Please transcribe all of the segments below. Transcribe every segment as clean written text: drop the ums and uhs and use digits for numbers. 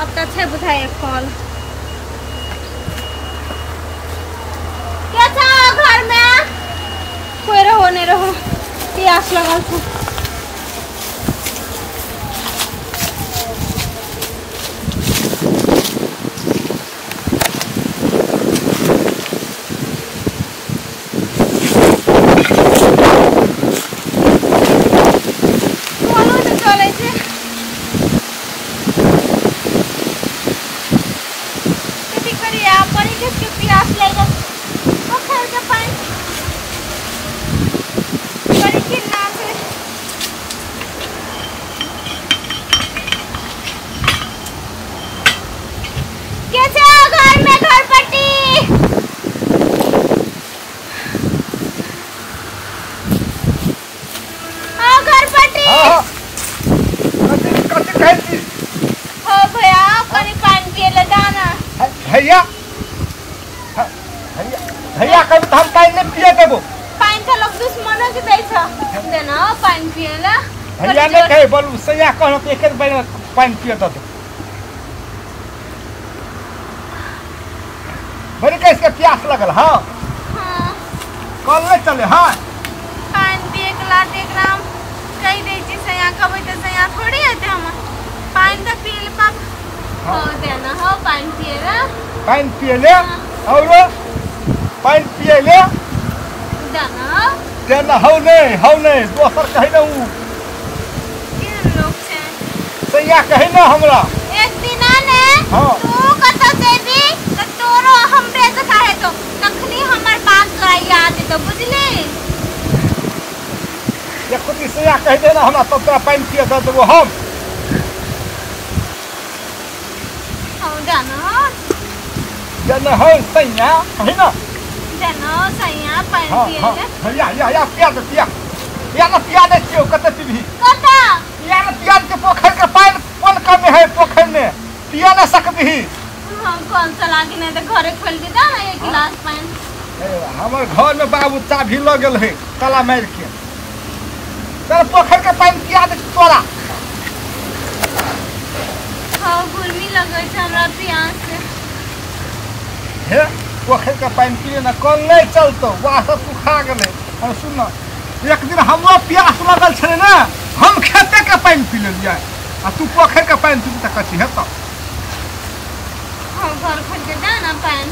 अब त छै बुझाइ कल के छ घर में कोई रहो नहीं रहो प्यास लगल छ। भैया भैया भैया कभी हम पानी नहीं पिए देबो। पानी त लोग दुश्मन के दै छ देना पानी पिएला। भैया ने कहे बोलू सैया कहलो त एक बेर पानी पिए the they. बड़ी कैसे प्यास लगल। हां हां कल ले चले। हां पानी पिए के ला एकराम कहि दै छी सैया कहबै त सैया थोड़ी हेतै हम पानी त पी ले पाप। हो देना हो पानी पिएला पानी पिएले और पानी पिएले देना देना हौ नहीं दोसर कहि न उ के लोग छै सैया कहि न हमरा एक दिना ने तू कत जेबी त तोरो हमरे जका हेतो तखनी हमर बात तोरा याद हेतो बुझली। देखो सैया कहि दे ना हमरा तब तोरा पानी पिए the देबो हम। देना देना हो सैया कहि ना देना सैया पानी पिए ले। भैया या या पिया दे पिया पिया ना पिया दे छियो कत पीबी कत पिया ना पिया के पोखर के पानी कोन कम है पोखर में पिया ना सकबी। हम कौन चला के नहीं त घरे खोल के दा ना एक गिलास पानी। हमर घर में बाबू चाभी ल गेल है ताला मार के चल पोखर के पानी पिया दे तोरा। हाँ गर्मी लगै छै हमरा प्यास से। हे पोखर के पानी पिए ना कल नहीं चलतो वाह सब सुखा गेलै। और सुन न एक दिन हमरो प्यास लगल छलै ना हम खेते के पानी पी लेलियै आ तू पोखर के पानी पी त कथी हेतौ। हम घर खोल के दा ना पानी।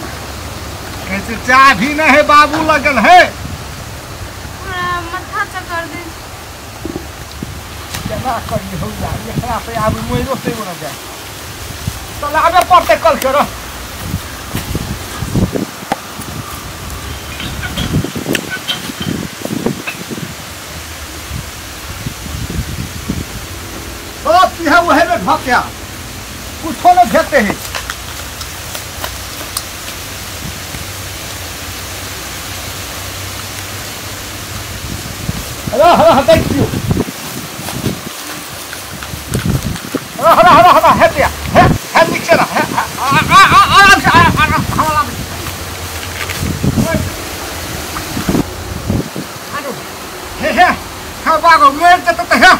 कैसे चाभी नहीं है बाबू लगल है हमरा माथा चक्कर दे केना करी हो जा एकरा से आब मोरो से न जाए चल आबे पड़ते कल के रह। सब चीज है वही में ढक गया कुछो नहीं भेटते है। हरा हरा हटा क्यों हरा हरा हरा हरा है क्या है है नीचे रहा है आ आ आ आराम से आराम आराम हे हे हाँ बागो मर जते त हे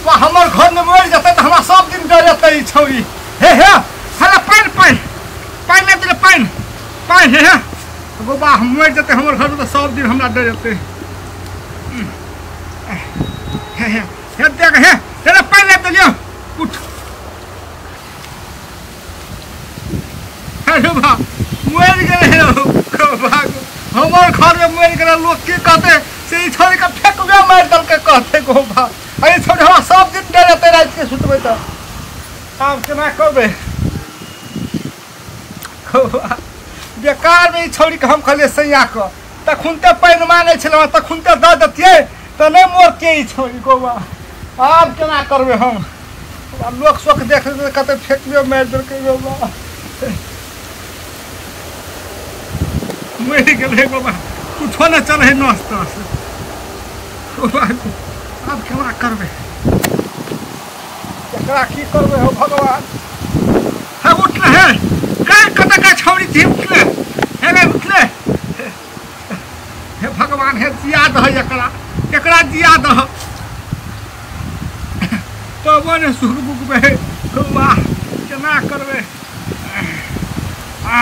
वा हमर घर में मर जते त हमरा सब दिन डरते ई छौरी हे हे हला पानी पानी पानी ले दे पानी पानी हे हे गो बा हम मर जते हमर घर में त सब दिन हमरा डरते हे हे हे देख हे तेरा पानी ले दे उठ। अरे बा मर गेलै भागो हमर घर में मर गेलै लोग की कहते से ई छोरी के फेंकबे मार दलके कहते गो बा। अरे छोरी हमरा सब दिन डरते रात के सुतबै त आब केना करबै बेकार में ई छोरी के हम कहलियै सैया के तखुनते पानि मांगै छलहुँ तखुनते दऽ देतियै तऽ नहि मरतियै ई छोरी गो बा। आब केना करबै हम लोक शोक देख लेतै कते फेंकबे मारि देलकै गो बा मरि गेलै गो बा कुछो नहि चलै है नस तस आब केना करबै एकरा की करबै हो भगवान। हे उठले हे गाय कतऽ का छौरी थी उठले हे रे उठले हे भगवान हे जिया दह एकरा एकरा जिया दह तब ने सुख बुकबै वाह केना करबै आ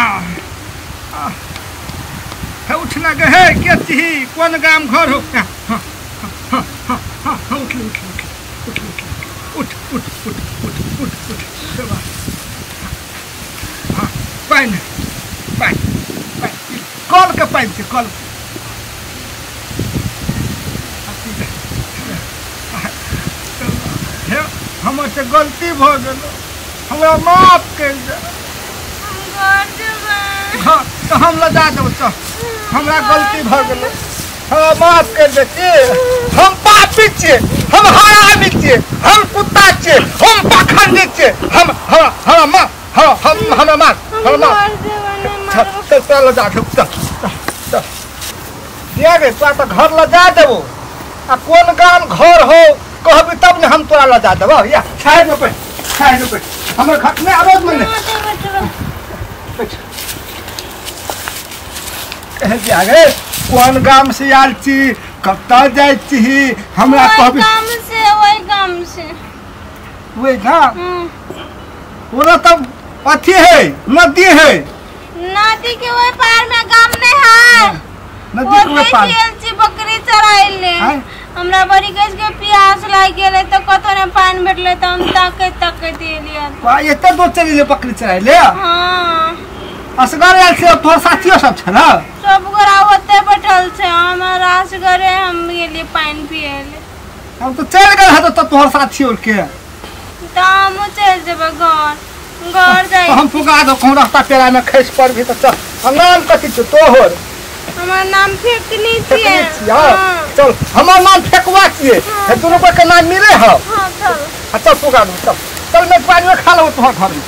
हे उठना गे हे के छी कोन गाम घर हो हाँ हाँ हाँ हाँ हाँ उठ उठ उठ उठ उठ उठ उठ उठ उठ उठ उठ हाँ पानि पानि पानि कल के पानि छै कल हे हमर से गलती भऽ गेल हमरा माफ करि दे हाँ तऽ हम लजा देब चल हमरा गलती भऽ गेल हमरा माफ करि दे की हम पापी छियै हम हरामी छियै हम कुत्ता छियै हम पाखंडी छियै हम हमरा हमरा माफ हाँ हम हमरा मार हमरा मार चल चल तोरा लजा देब चल चल चल दिया गे तोरा तऽ घर लजा देबो आ कोन गाम घर हो कहबी तब ने हम तोरा लजा देबो या साइड में बैठ साइड में बैठ हमर घर में आवाज में नहीं कहे दिया गे कोन गाम से आयल छी कतऽ जाइ छी हमरा कहबी गाम से ओहि गाम से ओहि गाम ओना तब अथी है नदी है नदी के ओहि पार में गाम नहीं है नदी के ओहि पार गेल छी बकरी चराइले हमरा बड़ी गज के प्यास लागि गेलै तऽ कतौ ने पानि भेटलै तऽ हम ताकैत ताकैत एलियै। वाह एते दूर चलि गेलियै बकरी चराइले। हाँ असगर आयल छै तोहर साथियो सब छै ने सब गोरा ओते बैठल छै हम असगरे हम गेलियै पानि पियै ले। हम तऽ चलि गेल हेतौ तऽ तोहर साथी और के तऽ हमहूँ चलि जेबै घर घर जाइ हम फुका दो कहूँ रास्ता पेड़ा में खसि पड़बही तऽ चल। आ नाम कथी छौ तोहर? हमर नाम फेकनी छियै। चल हमर नाम फेकुआ छियै हे दुनू गोटे के नाम मिले हौ। हाँ चल आ चल फुका दो चल चल मैं पानी में खा लेबो तोहर घर में।